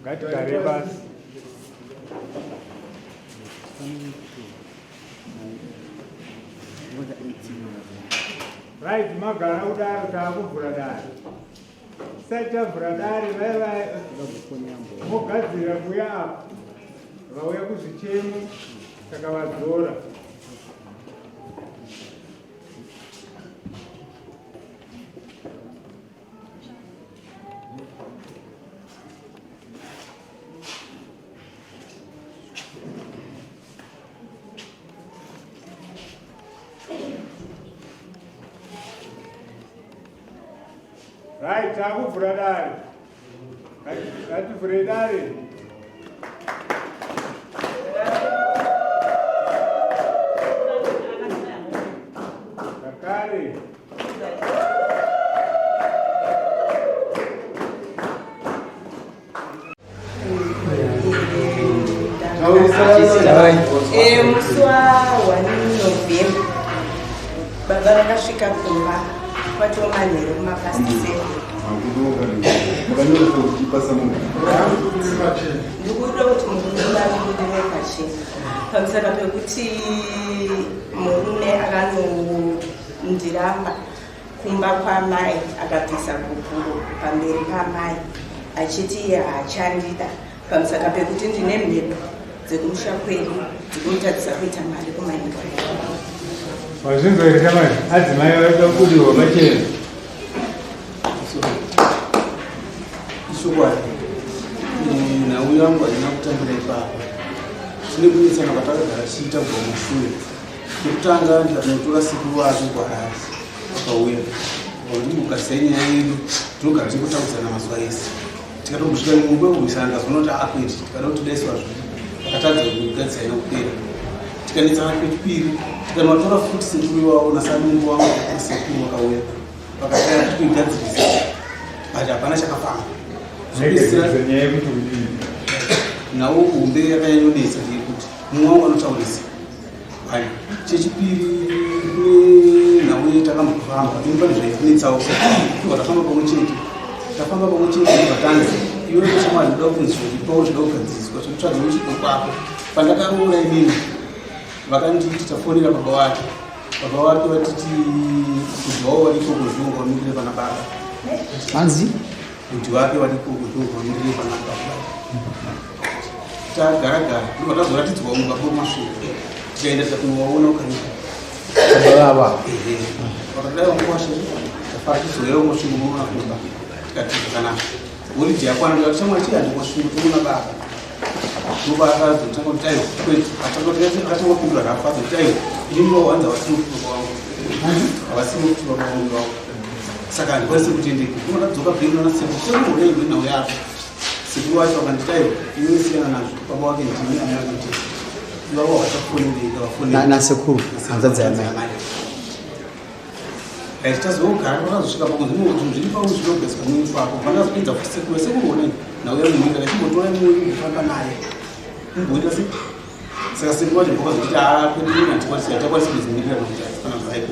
Ngatigare pasi. Right, magara kudaro taakuvhura dare. Tisati tavhura dare vaiva mogadzirira kuuya apa. Vauya kuzvichemo saka vadzora. Right, takuvhura dare. Ngativhure dare. Zvakare. Eh, musi wa 1 November baba vakasvika kumba kwatova manheru kumapast 7. Ndikuda kuti murume abudire pachena pamusana pekuti murume akanondiramba kumba kwamai akabvisa gupuro pamberi pamai achiti iye haachandida pamusaka pekuti ndine mhepo dzekumusha kwedu dzikumutadzisa kuita mari kumainga. Wazvinzwa here shamwari? Adzimai vaida kubudirwa pachena. Ichokwadi, nhau yangu haina kutambira ipapa. Tine kunetsana kwatakagara tichiita kubva mushure. Kekutanga ndikanotora sekuru vake kuHarare vakauya vakandimbogarisai nyaya yedu tinogara tichingotaudzana mazuva ese tikatombosvika imwe nguva yekurwisana ndikazoona kuti akwete tikada kuti daiswa zvo vakatadza kugadzisa ina kupera tikanetsana kechipiri tikanovatora futi sekuru ivavo nasadungu wangu nasekuru vakauya vakataya kuti kuigadzirisa but hapana chakafamba nhau hombe yakanyanyonetsa ndeyekuti mumwe wangu anotaurisa Chechipiri kune nhau yetakambofamba ini pane zvaitinetsawo tobva tafamba pamwe chete tafamba pamwe chete tobva tanzi iwe shamwari ndoda kunzi zviripo zvida kugadziriswa zvekutsvaga uchipo kwako pandakaroora inini vakanditi tafonera baba wake baba wake vatiti kuti wavo variko kuzviunga vamirire pana baba hanzi kuti vake variko kuzviunga vamirire pana baba tagara gara ndobva tazoratidzwa vamwe baba vemasvingo tikaenda tikakunovaona ukanika baba ehe vakadai vamukwasha tafara tizoyera kumasvingo munoona kumba tikati zvakanaka holiday yakwana ndikati shamwari chienda kumasvingo toona baba ndoba akazotanga kuti aiwa kwete akatanga kupindura rafu azoti aiwa inini vawanza havasiri kuti baba vangu havasiri kuti baba vangu vavo saka handikwanisi kutendeka ndinodadzoka bhei nona sekuru sekuru honai nhau yako Sekuru wacho vakanditi aiwa iwe siyana nazvo baba wake ndini amai vake ndini. Ivavo havachakufoneri vafoneri. Nasekuru hanzvadzi yamai. Right, tazogara takazosvika pakunzi no zvinhu zviri pamwe zvinogezwa nemukwako pandazopinza futi sekuru sekuru onei nauya munyika ndachimbotora mumwe kufamba naye mumboita se saka sekuru wacho ndokazotiti haa kwedu ini handikwanisi hatakwanisi kudzimirira nokuti kana zvaiko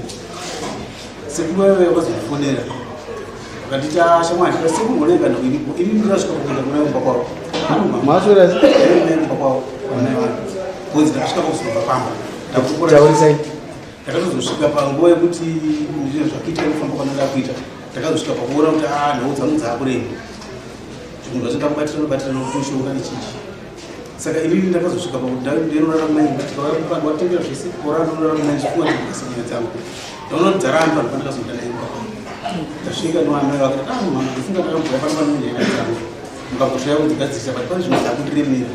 Sekuru vaive vakazotifonera vakatiti ah, shamwari tikati sekuru honai kana iripo ini ndinasvika kuenda kuna kumba kwavo Maswera kumba kwavo vanai vanhu kunzi ndakasvika pakuzobva pamba taurisai ndakatozosvika panguva yekuti zvinhu zvakuitika kufamba kwandanga kuita ndakazosvika pakuona kuti a ah, nhau dzangu dzaakurema zvinhu zvacho ndakubatirana batirana kuti mishonga nechichi saka inini ndakazosvika pakuti ndinorara kumaimba tikauya watengera zvese ora ndinorara kumaimba zvifunga ndikugasa nyaya dzangu ndaona kuti dzaramba ndipo ndakazoenda naye kumba ndasvika noamai vake ah mama ndifunga ndakambouya pano pane nyaya dzangu mukambosvaya kudzigadzirisa but pane zvimwe zvakundiremera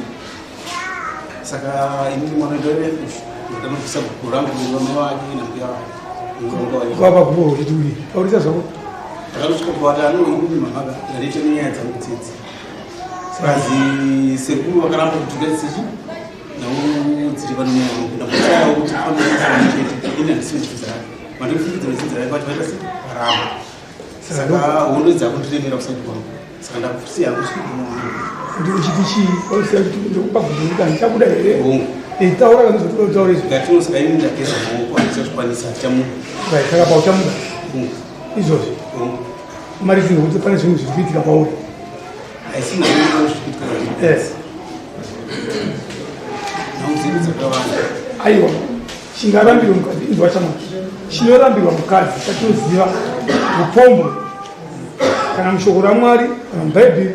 saka inini mwana ndaive ndanobvisa guku rangu vamai vake nambuya vake Kwapa kubo uchiti uri. Taurisa zvako. Ndakatosvika kuvata anoini mama ndandiite nenyaya dzangu dzidzi. Sakazi sekuru vakaramba kuti ngaisichi nhau dziri pano nyaya yangu. Ndakushaya kuti pano chete ini handisi wechidzi rake. Vandifungidzira wechidzi rake vacho vaita sei varamba. Saka hondo dzakundiremera kusaidi kwangu. Saka ndakusiya kusvika Ndi uchiti chii? Wausiya kuti ndokupa bvunzo kuti handichabuda here? Hongu. Eh, taura kana kuti utaura izvi. Ndatino saka ini ndageza maoko handichazvikwanisa handichamuda. Right, saka pauchamuda Hongu. izvozvi Hongu. mari zvinhu kuti pane zvinhu zviri kuitika kwauri. Haisi nhau zviri kuitika kwandiri. Yes. Nhau dzedu dzakawanda. Aiwa, chingarambirwa mukadzi inzwa chamwa. Chinorambirwa mukadzi chatinoziva upombwe kana mushoko raMwari kana muBhaibheri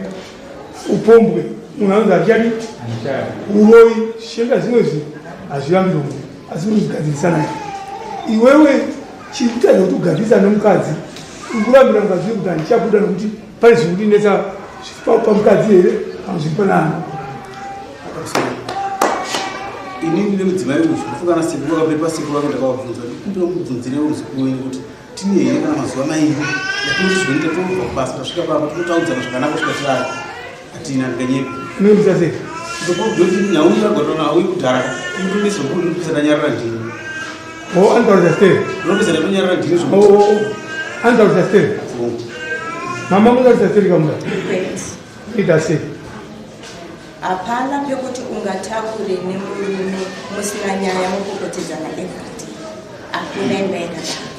upombwe munhu anonzi hachadi uroyi zvichienda zvimwe zvinhu hazvirambirwe munhu asi unozvigadzirisa naye iwewe chiri kutaridza kuti ugadzirisa nemukadzi uri kurambira mukadzi uyu kuti handichabuda nokuti pane zviri kundinetsa pamukadzi here kana zviri panana inini nemudzimai uyu zvinofunga na sekuru vakapepa sekuru vake ndakavabvunza kuti kumbira mubvunzirewo muzukuru wenyu kuti tine here kana mazuva mairi yatinoti zvinoita tobva kubasa tasvika papa tinotaudzana zvakanaka kusvika tirara hatina ndikanyepa unoita sei ndoti nhau yagotona auyi kudhara intonesokuinopisa ndanyarara ndini o anotaurisa steri ndinopisa ndatonyarara ndini o o anotaurisa steri mama munotaurisa steri kamuda Kwete. ita sei Hapana pekuti ungatakure nemurume musina nyaya mopopotedzana everyday. Hakuna imba yakadaro.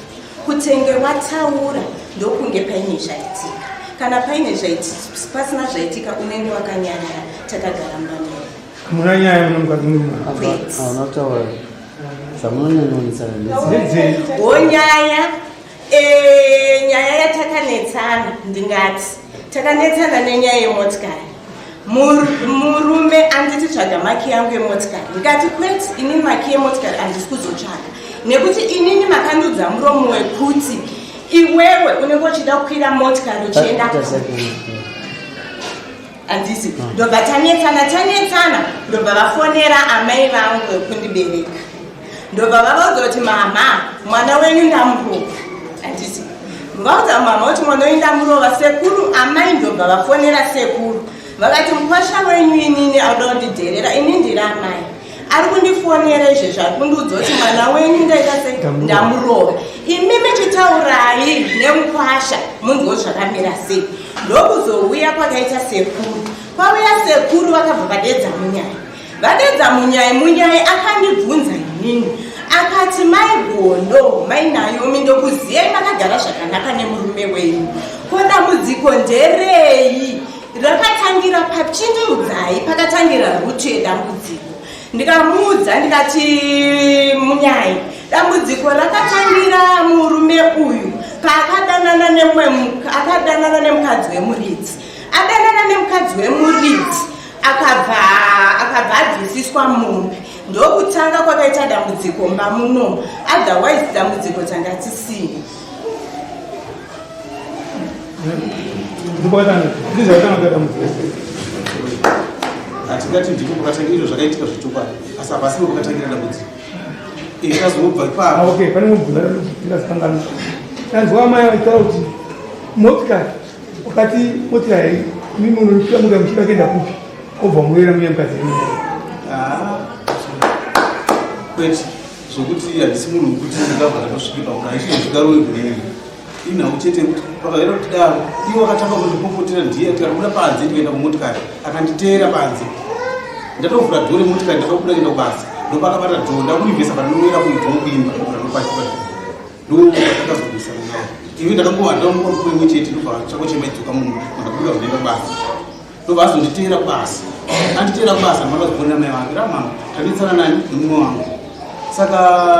Kutenge wataura ndokunge paine zvaitika. Kana paine zvaitika, pasina zvaitika unenge wakanyarara takagara mumba medu. Hamuna nyaya muna mukadzi murume. Kwete. Hauna kutaura zvamunonyanyonetsana Ndedzei? Wonyaya e, nyaya yatakanetsana ndingati takanetsana nenyaya yemotikari. Murume anditi tsvaga maki yangu yemotikari, ndikati kwete, inini maki yemotikari handisi kuzotsvaga nekuti inini makandiudza muromo wekuti iwewe unenge uchida kukwira motikari uchienda handisi. Ndobva tanetsana tanetsana, ndobva vafonera amai vangu vekundibereka, ndobva vavaudza kuti mama, mwana wenyu ndamurova. Handisi vaudza mama kuti mwana wenyu ndamurova. Sekuru amai ndobva vafonera sekuru vakati mukwasha wenyu inini auda kundidherera, ini ndiri amai, ari kundifonera izvezvi ari kundiudza kuti mwana wenyu ndaita sei ndamurova, imi michitaurai nemukwasha munzwe zvakamira sei. Ndokuzouya kwakaita sekuru, kwauya sekuru vakabva vadedza munyai, vadedza munyai, munyai akandibvunza inini akati mai Gondo, mai Naomi, ndokuziyai makagara zvakanaka nemurume wenyu, ko dambudziko nderei, rakatangira pachindiudzai pakatangira rutu yedambudziko. Ndikamuudza ndikati munyai, dambudziko rakatangira murume uyu paakadanana nemumwe akadanana nemukadzi wemuridzi, adanana nemukadzi wemuridzi akabva akabva abvisiswa mombe, ndokutanga kwakaita dambudziko mba munomu, otherwise dambudziko tanga tisina. Ndizvakatanga dambudziko. Hatingati ndipo pakatanga izvo zvakaitika zvechokwadi, asi hapasipo pakatangira dambudziko. Ikazobva ipapo. Ah, okay, pane mubvunzo ndingazikanganwa. Tanzwa amai vachitaura kuti motikari, wakati motikari imi munokwira motikari muchida kuenda kupi, obva muroera muye mukadzi wenyu. Ah, kwete zvokuti handisi munhu wekuti ndingabva ndatosvike pakuti haisvikarowe kunini inhau chete yekuti pakaera kuti daro iwo akatanga kundipopotera ndiye tikabuda panze ndikaenda kumotikari akanditeera panze, ndatovhura dhoo remotikari ndakabuda kuenda kubasa, ndopakabata dhoo ndakurivhesa pandinoera kuidhoo kuimba ndopachipaa ndokazorwisana naye iwe ndakangova ndamupa imwe chete ndobva chako chemaidzoka munhu ndakubuda kunoenda kubasa, ndobva azonditeera kubasa, anditeera kubasa ndakazofonera mai vangu ra mama tanetsana nani nemumwe wangu, saka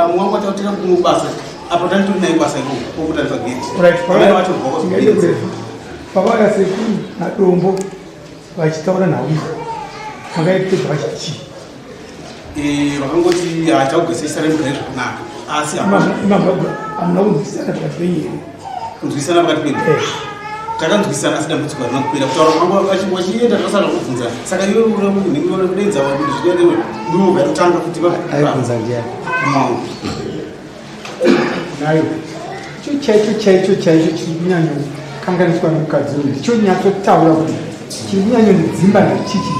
mumwe wangu achautera kumwe kubasa apo tanditori naye kubasa ikoko kokuti ari pageti. Right, Amai vacho bva tingaite kurefu. Pavauya sekuru naDombo vachitaura nhau iyi, makaipedza vachiti chii? Eh, vakangoti hachakugwesesa remugare zvakanaka asi hapana Hamuna kunzwisisana pakati penyu here? Kunzwisana pakati pedu? Eh. Takanzwisana asi dambudziko harina kupera. Kutaura kwangu vachienda takasara kubvunzana, saka iwe unodenza zvinewe ndiwo vatotanga kuti Aibvunza ndiani? Mwangu. unayo icho chaicho chaicho chaicho chiri kunyanyokanganiswa nemukadzi uyu ndicho nyatsotaura kuti chiri kunyanyondidzimba ndechichi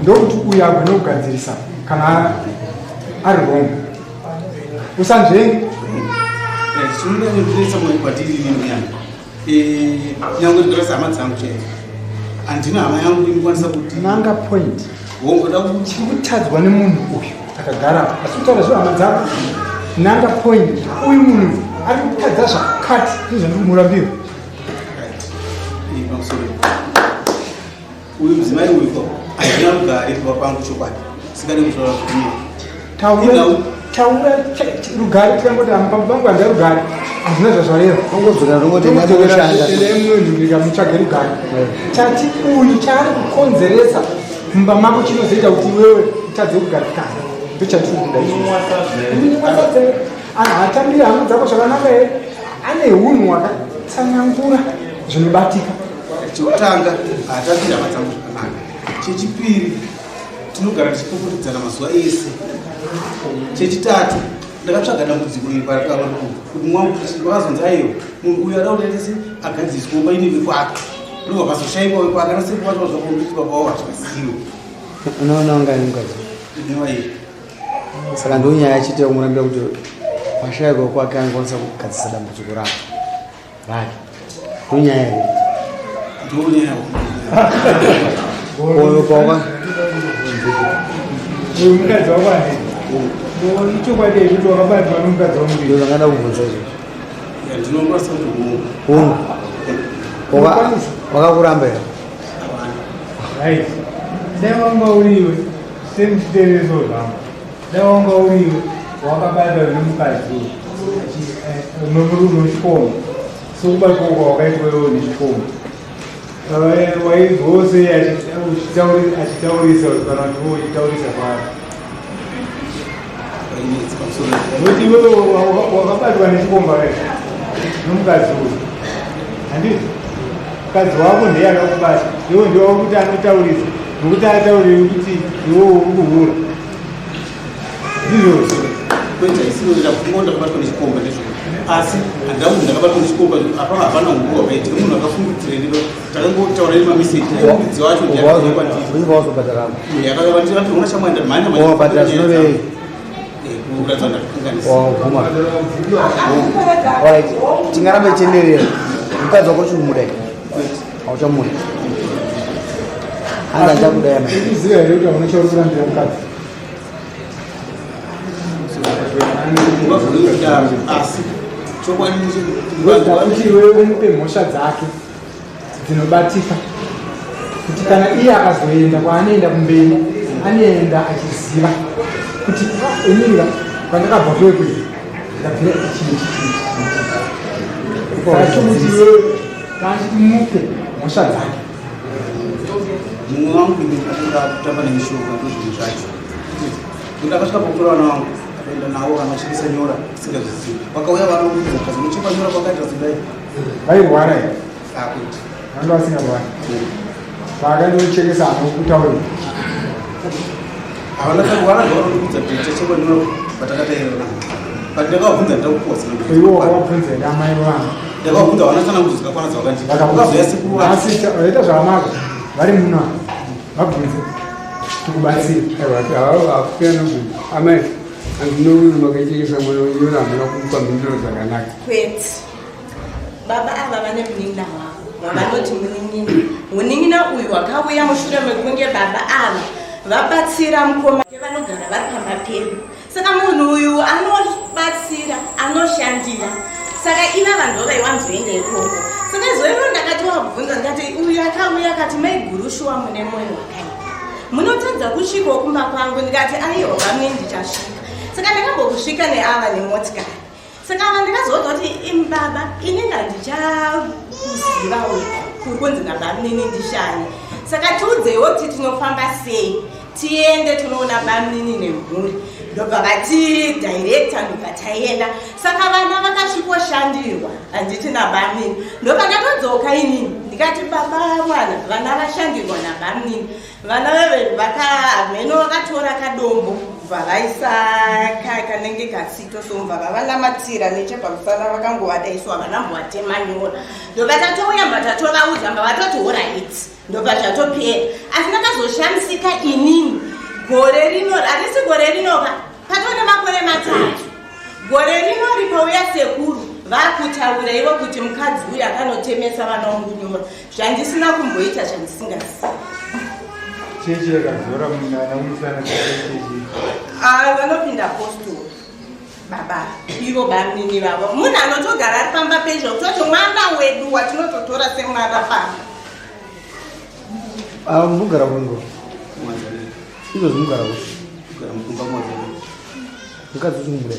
ndokuti uyu agone kugadzirisa kana ari wrong usanzvenge chinonyanyondinetsa mwoyo kwatiri ini muyana nyangwe ndikarasa hama dzangu chaidzo handina hama yangu inokwanisa kuti nanga point hongu da kuti chiri kutadzwa nemunhu uyu akagara apa asi kutaura zvehama dzako nanga point uyu munhu ari kutadza zvakati ndizvandiri kumurambira Right. Pamusoro. Uyu mudzimai uyu ko handina rugare kuva pangu chokwadi singade kutaura kuti taura taura rugare tikangoti pangu handina rugare hazvina zvazvareva Ongodzokera rongoti mati kushanda. munhurika mutsvage rugare chati uyu chaari kukonzeresa mumba mako chinozoita kuti iwewe utadze kugarikana ndochatiri kuda izvozvo anhu hatambiri hama dzako zvakanaka here ane unhu hwakatsanangura zvinobatika Chekutanga, haatambiri hama dzangu zvakanaka. Chechipiri, tinogara tichipopotedzana mazuva ese. Chechitatu, ndakatsvaga dambudziko iri kuti mwangu vakazonzi aiwa munhu uyu ada kuti aitese agadziriswe paine vekwake ndobva pazoshaikwa wekwake anasekuru vacho vazokumbiti baba wavo hativaziwe. Unoona ungani mukadzi? Nevairi. Saka ndo nyaya chete yekumurambira kuti pashaikwa kwake angakwanisa kugadzirisa dambudziko rake rake ndonyaya here? Ndonyaya. Oyo kwaka uyu mukadzi wako ane ichokwadi here kuti wakabatwa nomukadzi ndo wamuviri zvangada kubvunza izvozvo. Ndinokwanisa kuti hongu. Hongu, wakakuramba here? Right, dai wanga uriwe semuchitereso zvangu, dai wanga uriwe wakabatwa nemukadzi uyu nomurume wechikomba sokubatwa uko wakaitwa iwewe nechikomba, waizwawo sei achitaurisa kana kuti iwe uchitaurisa kwaari? Painetsi pamusoro. Nokuti iwewe wakabatwa nechikomba kai nomukadzi uyu, handiti mukadzi wako ndiye akakubata iwe, ndiwe wakuti anotaurisa nokuti atauriri kuti iwewe uri kuhura, ndizvozvo? Kwete, isiro ndakubvuma ndakabatwa nechikomba, ndizvo, asi handamunhu ndakabatwa nechikomba apa hapana humbo hwakaitika munhu akafungidzira ndiro takangotaura nemameseji muridzi wacho ndiye akauya kwandiri. Unenge wazobhadhara? Yakavandira shamwari ndamhanya. Wabhadhara zvinorei? Kuratidza ndakakanganisa. Wabvuma. Alright, tingaramba ichienderera. Mukadzi wako uchiri kumuda here? Hauchamuda. Hanzi handichakuda yamai. Uziva here kuti hauna chauri kurambira mukadzi? Ungagone kudaro, asi chokwadi Kuti iwewe umupe mhosva dzake dzinobatika, kuti kana iye akazoenda kwaanoenda kumberi anoenda achiziva kuti, "Ah, inini kwandakabva kwekwe ndabvira ichi ichi ichi." Saka chokuti iwewe taachiti mupe mhosva dzake. Mumwe wangu ini akanga kutamba nemishonga, ndozvinhu zvacho kuti akasvika pakutora vana vangu akaenda navo kana vachirisa nyora tisingazvizivi. Vakauya vana vokuudza kazi unochekwa nyora kwakaita zodai. Vairwara here? Akuti Vanga vasingarwari paakandochekesa anokutaurira? Havana karwara zvavanokuudza kuti chachekwa nyora patakatairana, but ndakavabvunza nditakupuwa. Iwo wakavabvunza here amai vevana? Ndakavabvunza, havana tsanangudzo dzakakwana dzavakandipa. Vakazoya sekuru vacho. Asi vaita zvakanaka vari muno vabvunze tikubatsire. Amai, handinouri makaichekesa mwana wenyora, hamuna kumupa mhinduro dzakanaka. Kwete, baba ava vane munin'ina wavo wavanoti munin'ina. Munin'ina uyu wakauya mushure mekunge baba ava vabatsira mukoma vanogara vari pamba pedu. Saka munhu uyu anobatsira, anoshandira, saka ivava ndo vaiwanzoenda ikoko. Saka zuva iro ndakatovabvunza ndikati, uyu akauya akati, "Maiguru, shuwa mune mwoyo wakaipa, munotadza kusvikawo kumba kwangu." Ndikati, "Aiwa vamwe ndichasvika." Saka ndakambokusvika neava nemotikari. Saka ava ndikazoona kuti, "Imi baba, inini handichakuziva kuri kunzi nabamunini ndishanye, saka tiudzeiwo kuti tinofamba sei tiende tinoona bamunini nemhuri." Ndobva vati director, ndobva taenda. Saka vana vakasvikoshandirwa, handiti, nabamunini. Ndobva ndatodzoka inini ndikati, "Baba mwana, vana vashandirwa nabamunini." Vana veve vakahameno vakatora kadombo kubva Bva vaisa kanenge katsito so mva vavanamatira nechepamusana vakangovada isu havana mbovatema nyora. Ndobva tatouya mba tatovaudza mba vatoti horaiti ndobva zvatopera. Asi ndakazoshamisika inini gore rino harisi gore rinoka patone makore matatu gore rino rikauya sekuru vakutaura ivo kuti mukadzi uyu akanotemesa vana vangu nyora zvandisina kumboita zvandisingazivi. Chechi yakadzora munana umusana chechi. Ah, vanopinda postori baba ivo bamnini vavo munhu anotogara ari pamba pezvo kutoti mwana wedu watinototora semwana pamba. Ah, munogara kungo izvozvi munogara ku kugara mukumba mwazana mukadzi uchi kumbuda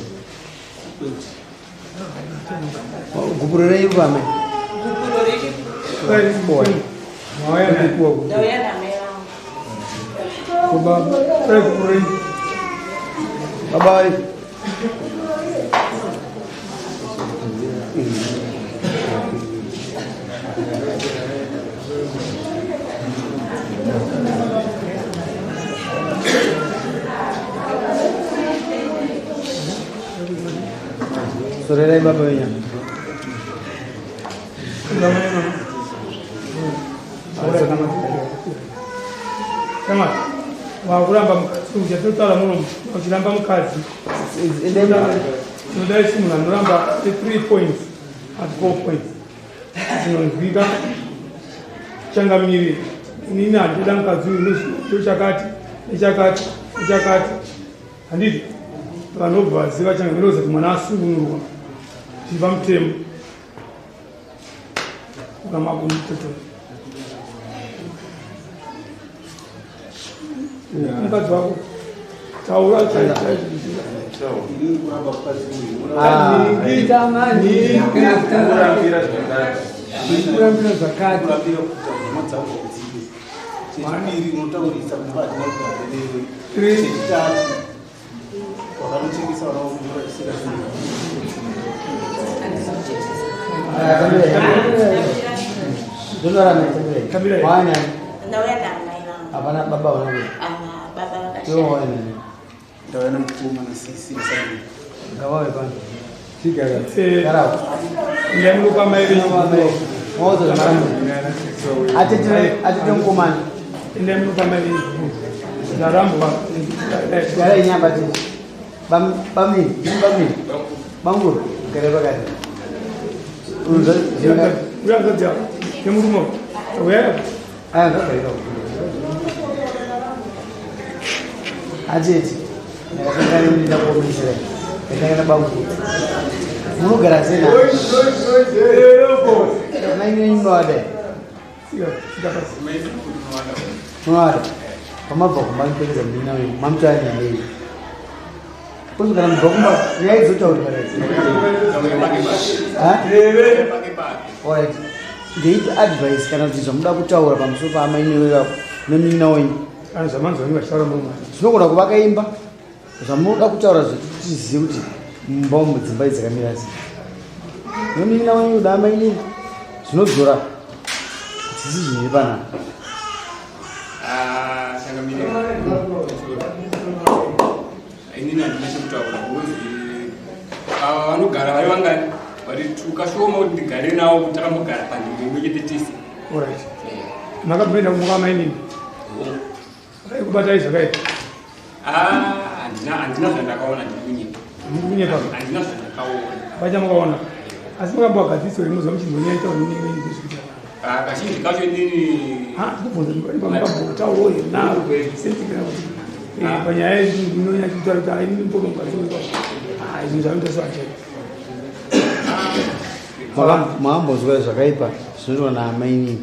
Gupuro renyu pame. Gupuro renyu. Ndauya namai vangu. Baba, gupuro renyu. Baba vari. Sorerai baba venyama. Kama wakuramba mukadzi uchatotaura muno uchiramba mukadzi tinoda isu munhu anoramba 3 points at 4 points zinonzwika changamire inini handida mukadzi uyu ndochakati nechakati nechakati handiti vanobva vaziva changamire kuti mwana asungunurwa zviri pamutemo ukamakumtoto mukadzi wako taura kurambira zvakati Chechipiri unotaurisa kumba hatina kugara newe. Chechitatu wakanochengesa vana vakunyora chisingazii. Hapana baba vangu. Baba vakashaya. Ndauya namukoma nasisi nasabhuku. Ngavauye pano. Chigara. Garawo. Ndamupa mai venyu. Mauzo zvamarambo. Atete atete mukomana. Ndamupa mai venyu. Ndarambwa. Gara inyamba tete. Bam bamini, bamini. Banguru, gara pakati. Unza zinga. Uya nzadzi yako. Nemurume. Uya. Aya ngagarika. Atete. Ndakatanga nemi ndakuomesera. Ndakatanga nabanguru. Munogara sei na? Mai venyu munovada. Munovada. Pamabva kumba mupedza munin'ina wenyu mamutora nyaya iyi. Kuzi kana mubva kumba nyaya idzotaurika idzi. Alright. Ndeipi advice kana kuti zvamuda kutaura pamusoro paamaini vako nemunin'ina wenyu? Kana zvamanzwa vanenge vachitaura mumwe. Zvinogona kuvaka imba zvamunoda kutaura zvekuti tizive kuti mumba umu dzimba idzi dzakamira sei. Nemunin'ina wenyu naamainini zvinodzora decision iri panapa. Ah, changamire. Inini handina chekutaura because ava vanogara vari vangani vari tuka shoma kuti ndigare navo kuti takambogara panzvimbo imwe chete tese. Alright. Makamboenda kumuka mainini? Vaikubatai zvakaipa? Ah, handina handina zvandakaona ndikunyepa. Ndikunyepa. Handina zvandakaona. Vachamakaona. Asi makambowagadziso rimwe zuva muchinzonyaita unini wenyu kusvikira. Ah, kazhinji kacho inini Ah, ndikubvunza kuti makambotaurawo here navo sentikira kuti panyaya inonyanya kutaura kuti ah, inini mboka mukadzi wepa. Ah, izvi zvanoita sevachaita. Makambonzwa zvakaipa zvinoitwa naamainini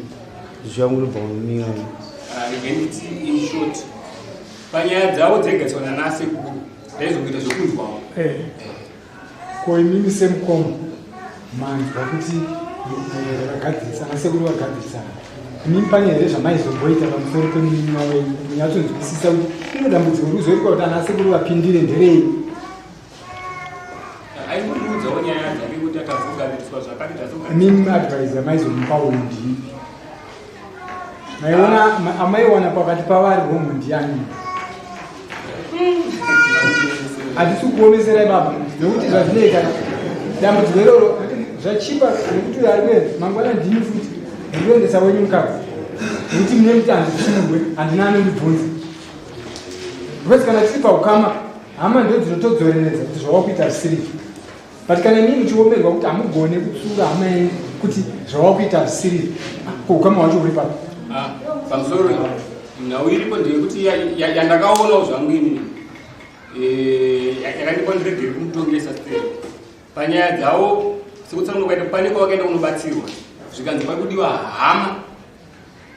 zvichiva kutobva kumunina wenyu. Ah, regai nditi in short panyaya dzavo dzaigariswa nanasekuru ndaizokuita zvekunzwawo. Eh. Ko imimi semukoma manzwa kuti vagadzirisana sekuru vagadzirisana imimi pane here zvamaizomboita pamusoro pemunin'ina wenyu munyatsonzwisisa kuti ino dambudziko rikuzoitwa kuti ana sekuru vapindire nderei? Aingondiudzawo nyaya dzake kuti akazogadziriswa zvakati tazogadziriswa. Imimi advice yamaizomupa uyu ndiipi? Maiona amaiwana pakati pavari homo ndiani? Hatisi kukuomeserai baba nekuti zvazvinoita dambudziko iroro zvachipa nekuti uyo ari kuenda mangwana ndini futi ndikuendesa wenyu mukadzi nekuti mune kuti handisungwe handina anondibvunza because kana tiri paukama hama ndo dzinotodzoreredza kuti zvawakuita zvisiri but kana imii muchiomerwa kuti hamugone kutsura hama yenyu kuti zvawakuita zvisiri ko ukama hwacho huri papi? Ah, pamusoro nhau iripo ndeyekuti yandakaonawo zvangu inini eh, yakandipa ndiregere kumutongesa steri panyaya dzavo sekutsanangura kwaita pane kwavakaenda kunobatsirwa zvikanzi pari kudiwa hama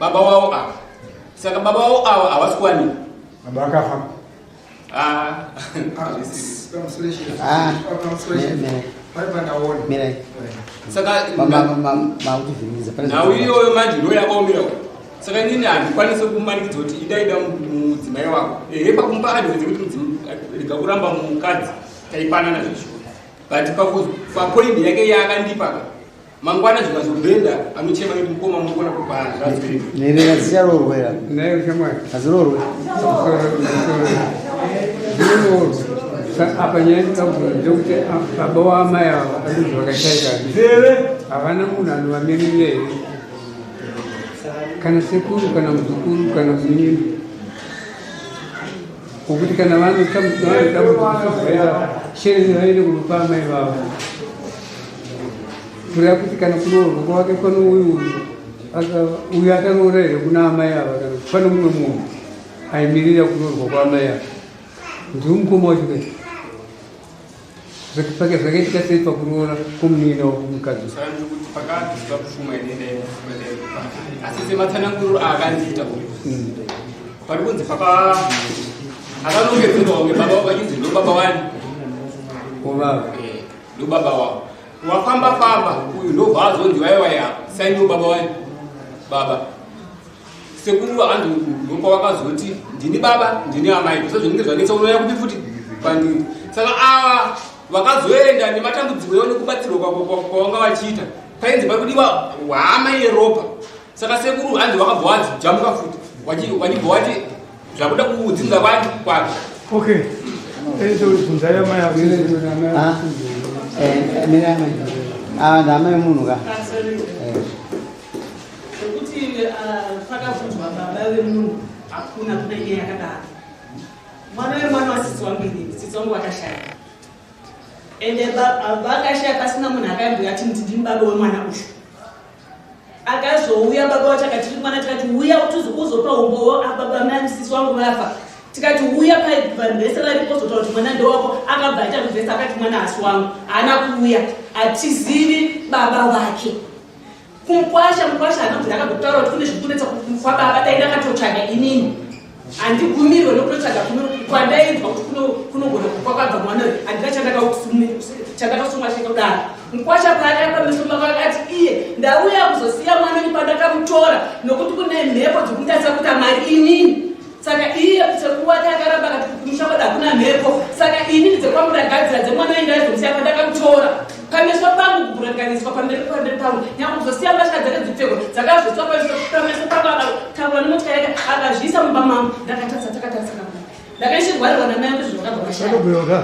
baba wavo ava saka baba wavo ava havasi kuwanikwa. Baba vakafa. Ah, Ah, mirai. Saka Makuvhiringidza pane nhau iyoyo manje ndo yakaomera uko. Saka inini handikwanisi kumanikidza kuti idaida mudzimai wako. Ehe, pakumupa advice yekuti rega kuramba mukadzi taipanana zveshuwa, but papoindi yake yaakandipa ka mangwana zvikazobhenda anochema nekuti mukoma munokona kupa zvazviri. Nherera dzicharoorwa here? Nayo shamwari. Hadziroorwe. Zvinoroorwa. Apa nyaya ndinoda ndekuti baba waamai ava vakanzi vakashaika havana munhu anovamiririra here kana sekuru kana muzukuru kana munin'ina wokuti kana vanotambudziko shereni vaende kunopa amai vavo kureva kuti kana kuroorwa kwake pano uyu uyu akaroora here kuna amai ava kana kuti pane mumwe munhu aimirira kuroorwa kwaamai ava ndiwo mukoma wacho kai pake zvakaitika sei pakuroora kwomunin'ina wako mukadzi? Saka ndiri kuti pakabviswa pfuma inoenda asi sematsananguriro aakandiita uyu pari kunzi paka akanongedzerwa kunge baba vachinzi ndo baba wani wovava. Eh, ndo baba wavo wafamba famba uyu ndobva azonzi vaiwaya saindiwo baba wani baba sekuru anzi ndopawakazoti ndini baba ndini amai so zvinenge zvanetsa unouya kupi futi kwandiri. Saka ava vakazoenda nematambudziko yavo nekubatsirwa kwavanga vachiita painzi pari kudiwa hama yeropa. Saka sekuru hanzi vakabva wajamuka futi vachibva wati zvakuda kudzinza kwani kwake. Okay. Bvunzai amai avo. Ah, mirai amai. Ah, ndaamai vemunhu ka. Zvekuti pakabvunzwa baba vemunhu hakuna kuna nyaya yakadaro. Mwana wemwana wasisi wangu inini, sisi wangu vakashaya. Ende vakashaya pasina munhu akaimbouya ati ndini baba wemwana uyu. Akazouya baba wacho akati mwana tikati uya uzopa umbowo baba nani sisi wangu vafa. Tikati uya vanhu vese varipo kuzotaura kuti mwana ndewako. Akabva aita ruvhesi akati mwana hasi wangu. Haana kuuya. Hatizivi baba vake. Kumukwasha, mukwasha anobvira akabva kuti kune zvikunetsa kwababa dai ndakatotsvaga inini. Handigumirwe nokutotsvaga kwandainzwa kuti kunogona kwakabva mwana uyu. Handina chandakasumwa chekudaro. Mukwasha paakaya pameso pako akati iye ndauya kuzosiya mwana wenyu pandakamutora nokuti kune mhepo dzokundasa kuita mari inini. Saka iye sekuru wake akaramba akati kumusha kwedu hakuna mhepo. Saka inini dzekwamuragadzira dzemwana wenyu ndaizomusiya pandakamutora. Pameso pangu kuburanganiswa pamberi pamberi pangu nyange kuzosiya mbatya dzake dzipfekwa dzakazoiswa pameso pangu akataura nemotya yake akazviisa mumba mangu. Ndakatarisa takatarisa kamwe. Ndakaishirwarirwa namai angu zvakabva vashaya.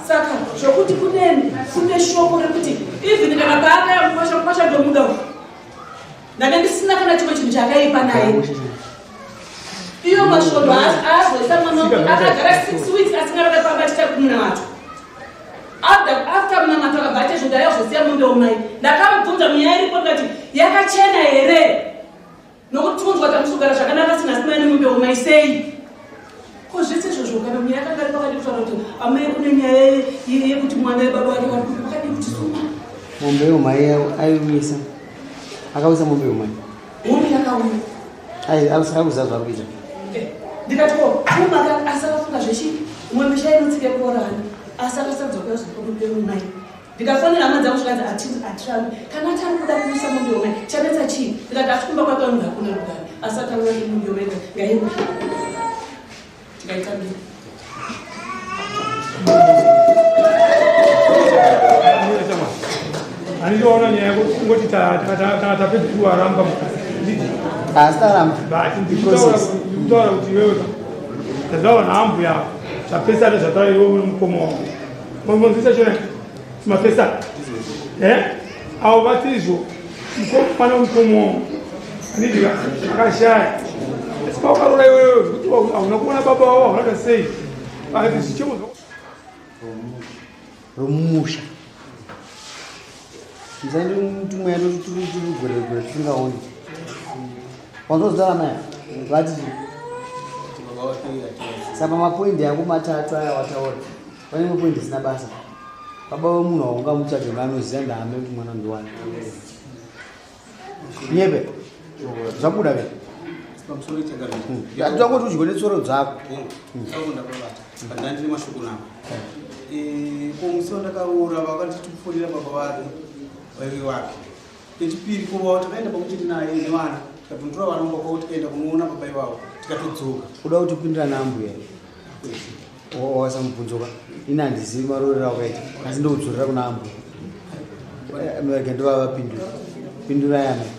Saka zvokuti kune shoko rekuti even kana paakaya mukwasha mukwasha ndomuda uyu. Ndanga ndisina kana chimwe chinhu chakaipa naye. Iyo masvondo aazoisa mwana wangu akagara 6 weeks asingarare pamba achiita kumunamato. After munamato akabva ati izvo ndayazosiya mombe umai. Ndakamubvunza munyaya iripo ndikati yakachena here? Nokuti tikunzwa kuti hamusi kugara zvakanaka sina asi mai nemombe umai sei? Ko zvese izvozvo kana munyaya yakanga iri pakadi kutaura kuti amai kune nyaya yekuti mwana webaba wake vari kupi pakadi kuti suma. Mombe yeumai aiuyisa. Akauisa mombe yeumai. Mombe yakauya. Ai asaka kuziva zvaari kuita. Ndikati ko kuma asakafunga zvechi mombe chainotsika kuorana asi akasarudza kuuya kuzopa mombe yeumai. Ndikafonera hama dzangu zvikanzi atirambi kana ati ari kuda kuuisa mombe yeumai chanetsa chii? Ndikati asi kumba kwake vanhu hakuna rugare asi ataura nemombe yeumai ngaiuye. Tikaitambira. Handitoona nyaya yekungoti kana tapedza kuwaramba mukadzi. Asi taramba. But ndikutaura kuti iwewe tazvaona hambuya. Zvapesana zvataura iwe mukoma wangu. Monzwisa chona mapesana eh avo vati izvo mwana wemukoma wangu anidika akashaya asi paukarora iwewe zvekuti hauna kuona baba wavo hauna kuita sei akati zvichemo romumusha musaindi tumweya turigweregwere tisingaoni wanzozvitaura maya vati saka mapoindi ako matatu aya wataura pane mapoindi isina basa baba vemunhu waungamutsvage vanoziva ndahame kuti mwana ndiwani nyebe zvabuda ke Pamusoro changamire. Tangoti udye netsoro dzako. Ndandine mashoko navo. Ko musi wandakaroora vakanditifonera baba vake vaive wapi. Kechipiri ko takaenda pamwe chete naye nevana tikatonotora vana mumba kwavo tikaenda kunoona baba ivavo tikatodzoka. Uda kuti upindira naambuya wasamubvunzoka ini handizivi maroorero akaita asi ndokudzorera kuna ambuya rega ndovavapindura pindurai amai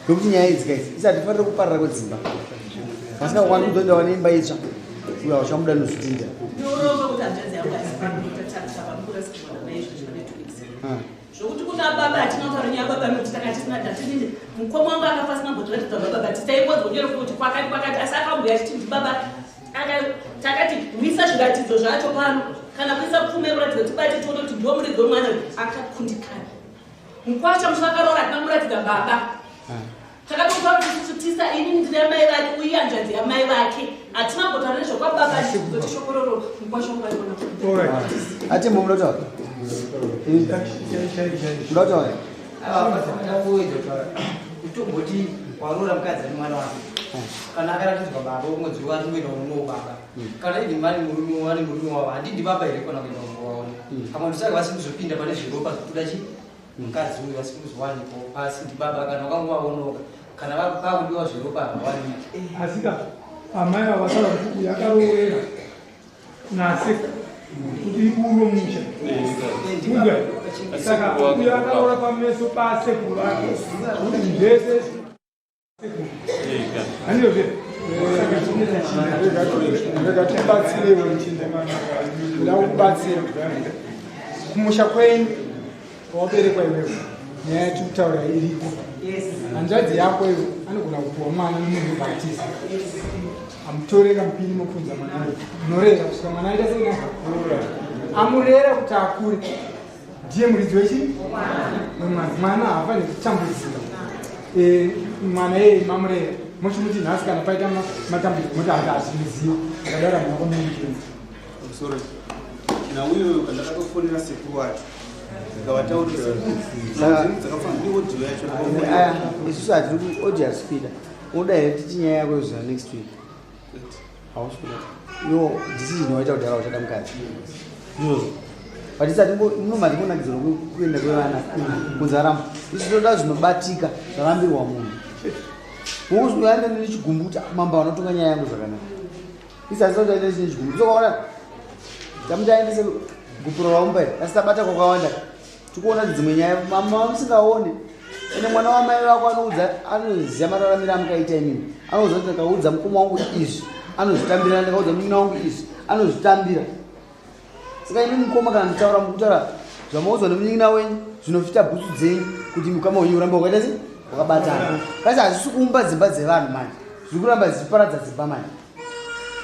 nokuti nyaya idzi kaidzi isati tifanire kuparira kwedzimba vasingakwanisi kuzoenda wane imba itsva uyo hauchamuda nozvitinda Ndinoromba kuti hanzvadzi yangu aisipakutatisa pamukurasikirwa naizvozvo netweeks. Zvokuti kuna baba hatina kutaura nyaya baba nokuti tanga tisina tatinini mukoma wangu akafa asina kumbotiratidza baba but taingonzwa nyore kuti kwakati kwakati asi akambuya achiti ndibaba. Takati kuisa zviratidzo zvacho pano kana kuisa pfuma yekuratidza tibate tione kuti ndiwo muridzi wemwana uyu akakundikana. Mukwasha musi wakaroora hatina kumuratidza baba. Takatotaura kuti isusu tisa inini ndine amai vake uye hanzvadzi yamai vake hatina kumbotaura nezvekwababa kuzoti shoko roro mukwasha wangu aiona. Ati munoda kutaura munoda kutaura Kutomboti waroora mukadzi ane mwana wake kana akaratidzwa baba umwedzi waringoenda unowo baba kana even vane murume vane murume wavo handindi baba here kana kuenda unowaona pamwe ndosaka vasiri kuzopinda pane zviropa zvekuda chi mukadzi uyu vasiri kuzowanikwa pasi ndibaba kana wakangovaonoka kana pakudiwa zviropa havawaniki. Asika amai ava vataura kuti uyu akaroorera nasekuru kuti uro musha unga saka uyu akaroora pameso pasekuru vake kuti zvese sekuru handizvo saka chinetsa chii? Rega tikubatsirewo muchinda, ndoda kukubatsira kumusha kwenyu waberekwa iwewe. Nyaya yatiri kutaura iriko, hanzvadzi yako iwe anogona kupuwa mwana nomunhu webaptisa amutorera mupini mokunza mwana uyu unorera kusvika mwana aita sei amurera kuti akure ndiye muridzi wechi wemwana. Mwana haafaniri kutambudzika. Mwana yeye mamurera mochimuti nhasi kana paita matambudziko moti hati hazvimiziva akadaro hamuna kwamunomutenzi. Pamusoro nauyo ndakatofonera sekuru wacho ndikavataurira dzakafanira ndi audio yacho. Aya isusu hatiri audio hasipida unoda here titi nyaya yako yoziva next week? Hausi kuda yo decision waita kudhara uchada mukadzi ndizvozvo but isati munoma tingonakidzirwa kuenda kwevana kunzi aramba isu toda zvinobatika zvarambirwa munhu uyaenda nechigumbu kuti mambo vanotonga nyaya yangu zvakanaka isati toda nechigumbu sokaona tamuti aendese gupuro raumba iri asi tabata kwakawanda tikuona kuti dzimwe nyaya mama musingaone ende mwana wamai vako anoudza anoziva mararamiro amukaita imimi anoudza kuti ndikaudza mukoma wangu izvi anozvitambira ndikaudza munin'ina wangu izvi anozvitambira. Saka imi mukoma kana muchitaura mukutaura zvamaudzwa nemunin'ina wenyu zvinofita bhutsu dzenyu kuti mukama wenyu urambe wakaita sei wakabatana kasi hazvisi kuumba dzimba dzevanhu manje zviri kuramba dzichiparadza dzimba manje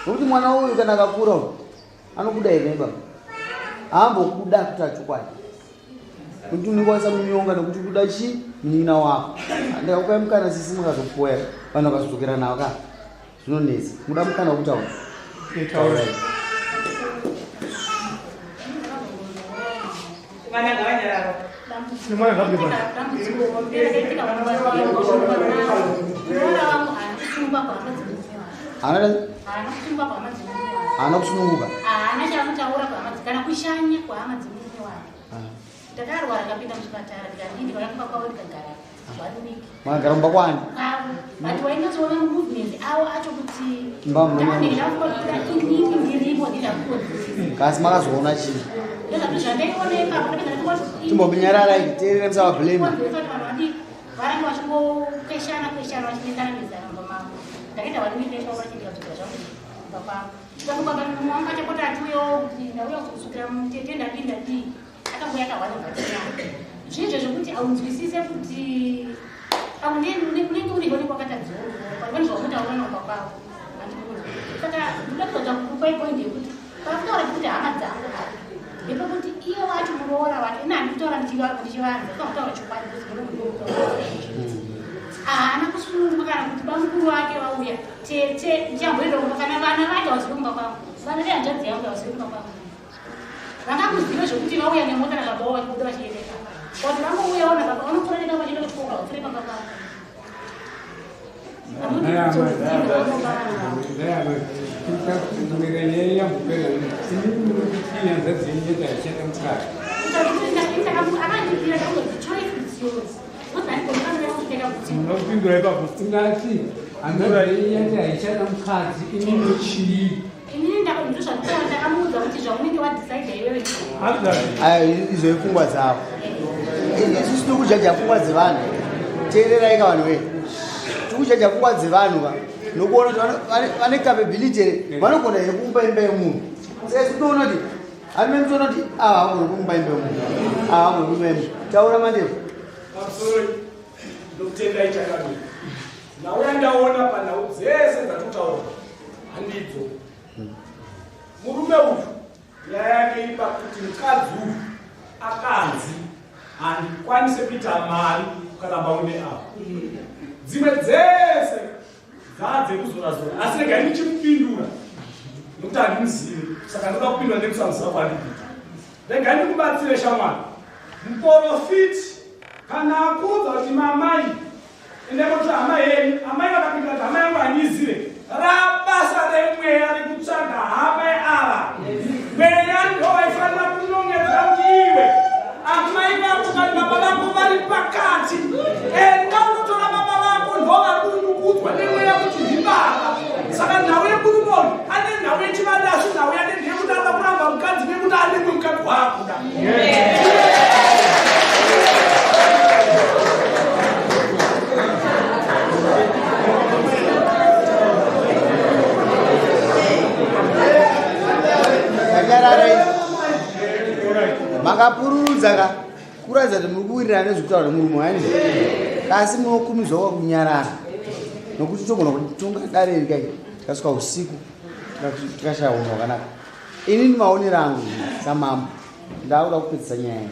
nokuti mwana uyu kana akakura uyu anokuda here baba haambokuda kutaura chokwadi nokuti unenge waisa munyonga nekuti kuda chii munin'ina wako ndikakupai mukana sisi mukazopoya vanhu vakazodzokera navo ka zvinonetsa muda mukana wekutaura taurai. Vana ngavanyararo. Nemwana ngabude pano. Dambudziko hombe rakaitika muroora wangu haana kusungwa kuhama dzemurume wake. Haana Haana kusungwa kuhama dzemurume wake. Haana kusununguka. Haana chaanotaura kuhama kana kushanya kuhama dzemurume wake. Ndakarwara ndakapinda muchipatara ndikadii ndikauya kumba kwavo ndikagara one week. Makagara mumba kwani? Kwavo but wainatsoona movement avo acho kuti Mba mune- ndakuti inini ndiripo ndindakukonzeresa. Kasi makazoona chii? Ndozvati zvandaiona ipapo ndapedza ndakangoti Timbominyararai teerere musavablame. Konzeresa kuti vanhu vadii varange vachingokweshana kweshana vachinetsana nezana mumba mavo. Ndakaita one week ndaisvaura chindikadzoka zvangu kumba kwangu. Tikamuka mumwe wangu achapota achiuyawo kuti ndauya kuzosukira mutete ndadii ndadii akangouya akahwana bvatinaa zvinhu zvekuti aunzwisise kuti unenge uri one kwakatadzorwa zvaunotaura naumba kwako saka ndoda kuzoita kukupai point yekuti pakutaura kuti hama dzangu ndepekuti iye wacho muroora wacho ina handikutaura ndichivanza kutaura chokwadi haana kusununguka kana kuti bamukuru wake vauya tete ndichamboenda kumba kana vana vacho havazivi kumba kwangu vana vehanzvadzi yangu havazivi kumba kwangu vangakuzive zvekuti vauya nemota nababa wavo vachibuda vachiendeka kuti vangouya vana baba vanopfuura neka vachienda kuchikoro havapfuure pamba pavo. Unopindura ipapo. Ungati hanzvadzi yati haichada mukadzi inini chii? Aya izo ipfungwa dzavo. Isusu tiri kujaja pfungwa dzevanhu. Teererai ka vanhu wee. Tiri kujaja pfungwa dzevanhu ka nokuona kuti vane capability here vanogona here kuumba imba yemunhu. Saka isu tinoona kuti hanime mutoona kuti ava havagoni kuumba imba yemunhu. Ava havagoni kuumba imba. Taura mandevu. Pamusoro ndokutendai chakanaka. Nhau yandaona panhau dzese dzatotaura handidzo. Murume uyu nyaya yake iri pakuti mukadzi uyu akanzi handikwanise kuita mari ukaramba une ava. Dzimwe dzese dzadzekuzorazora asi regai ndichimupindura nokuti handimuzivi saka ndoda kupindura nekusamuziva kwandikuita. Regai ndikubatsire shamwari. Muporofiti kana akuudza kuti mamai Endai motora hama yenyu. Amai vakapindura kuti hama yangu handiizive. Rabasa remweya rekutsvaga hama ava. Mweya ndo waifanira kunongedza kuti iwe amai vako kana baba vako vari pakati. Enda unotora baba vako ndo vari kunukudzwa nemweya kuti ndibaba. Saka nhau yemurume uyu ane nhau yechivanda asi nhau yake ndeyekuti anoda kuramba mukadzi nekuti ane mukadzi waakuda. Makapururudza ka kuratidza kuti muri kuwirirana nezvekutaura nemurume wani asi munokumidzwa kwakunyarara nokuti togona kutonga dare iri kai tikasvika usiku tikashaya unhu hwakanaka. Inini maonero angu samambo ndakuda kupedzisa nyaya iyi.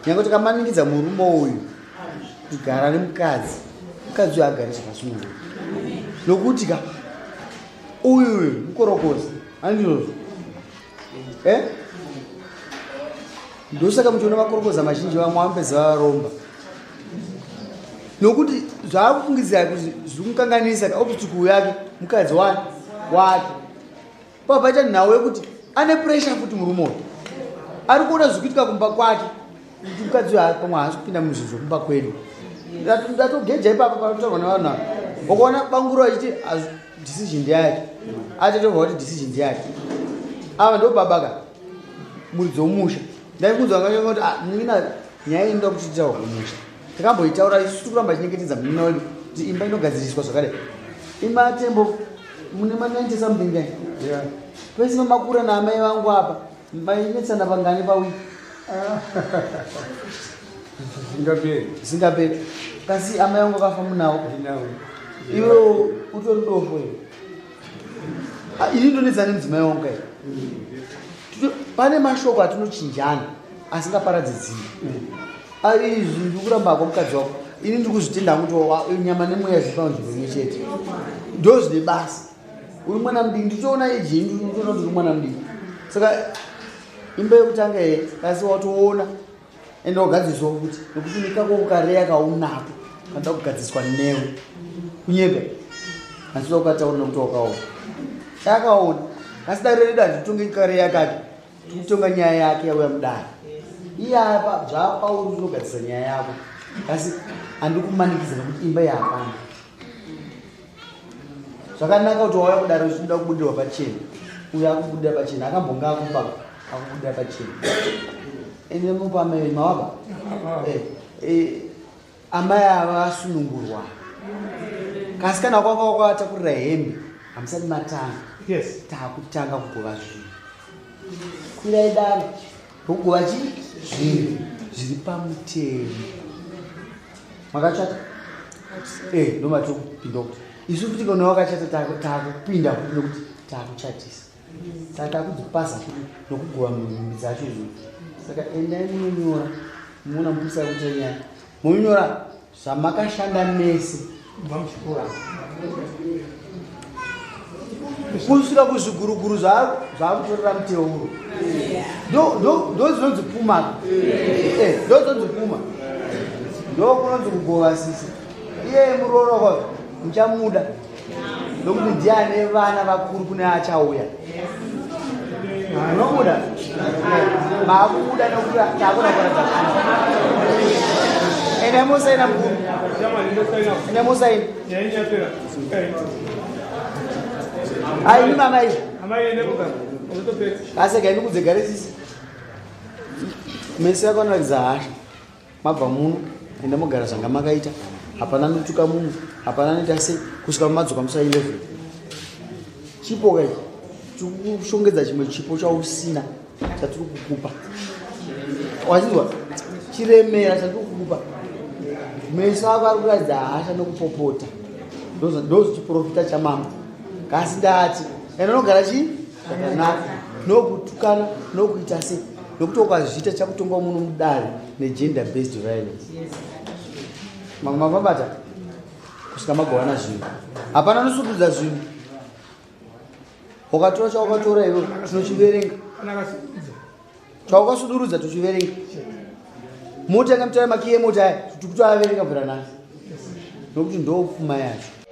Nyange tikamanikidza murume uyu kugara nemukadzi, mukadzi uyu agare zvakasununguka. Nokuti ka uyu uyu mukorokoza handizvozvo eh? Ndosaka muchiona makorokoza mazhinji vamwe vanopedza varomba nokuti zvaakufungidzira kuti zviri kumukanganisa ka obstacle yake mukadzi wani wake Pabva paita nhau yekuti ane pressure futi murume uyu ari kuona zviri kuitika kumba kwake kuti mukadzi uyu pamwe haasi kupinda muzvinhu zvekumba kwedu. Ndatogeja ipapa panotaurwa nevanhu ava ukaona banguro achiti decision ndeyake atotobva kuti decision ndeyake ava ndo baba ka muridzi womusha ndaikunzwa nganyanga kuti ah, munin'ina nyaya inoda kuti titaurwa kumusha takamboitaura isu tiri kuramba chinyengetedza munin'ina wedu kuti imba inogadziriswa zvakadai imatembo mune ma 90 something kai Yeah. pese pamakura naamai vangu apa mainetsana pangani pawiki Zvisingaperi. zvisingaperi kasi amai vangu vakafa munawo Ndinawo. iwe utori dofo iwe Ah, ini ndonetsana nemudzimai wangu kai Pane mashoko atinochinjana asingaparadzi dzimba. Izvi ndiri kuramba hako mukadzi wako. Ini ndiri kuzvitenda hangu kuti nyama nemweya zviri panzvimbo imwe chete. Ndo zvine basa. Uri mwana mudiki nditoona eji yenyu nditoona kuti uri mwana mudiki. Saka imba yekutanga here kasi watoona ende wagadziswa kuti nokuti nekako kareya kaunako kanoda kugadziswa newe. Kunyepa. Asi ukataura nekuti wakaona. Akaona. Asi dare redu handitonge kareya kake. Tikutonga nyaya yake yauya mudare. Iye apa zvapauri unogadzisa nyaya yako. Asi handikumanikidza nekuti imba yahapana. Zvakanaka kuti wauya kudare uchinoda kubudirwa pachena. Uyo akubudira pachena akambonga akupa akubudira pachena. Ende mupa amai mawapa? Eh, eh, amai ava vasunungurwa. Kasi kana kwanga wakavatakurira hembe hamusati matanga. Yes. Takutanga kugova zvinhu. Kwirai dare rokugova chii? Zvinhu zviri pamutemo. Makachata? Eh, ndomatiri kupinda kuti isu futi kana wakachata takupinda futi nokuti takuchatisa. Saka takudzipasa futi nokugova nhumbi dzacho izvozvo. Saka endai munonyora muona mupurisa kuti nyaya. Munonyora zvamakashanda mese kubva muchikura kusvika kuzviguruguru zvakutorera muteuro ndo dzinonzi puma eh, ndo dzinonzi puma ndo kunonzi kugova sisi iye muroora kwayo muchamuda nokuti ndiye ane vana vakuru kune achauya unobuda makubuda nokuti takuna kuratidza ende musaina mukuru ende musaina ai imi mama izvi asega imi kudzegare sisi mese yakanoratidza hasha Mabva muno enda mogara zvanga makaita hapana anotuka mumwe hapana anoita sei kusvika madzoka musi wa 11 chipo kai tikushongedza chimwe chipo chausina chatiri kukupa wachinzwa chiremera chatiri kukupa meso ako ari kuratidza hasha nokupopota ndozichiprofita chamambo kasi ndati enda unogara chii zvakanaka nokutukana nokuita sei nokuti ukazviita chakutongwa muno mudare negender based violence mamwe mavabata kusvika magovana zvinhu hapana anosududza zvinhu ukatora chawakatora iwe tinochiverenga chawakasudurudza tochiverenga mota yanga mutara makiyi emota aya tikutoaverenga bvira nhasi nokuti ndopfuma yacho.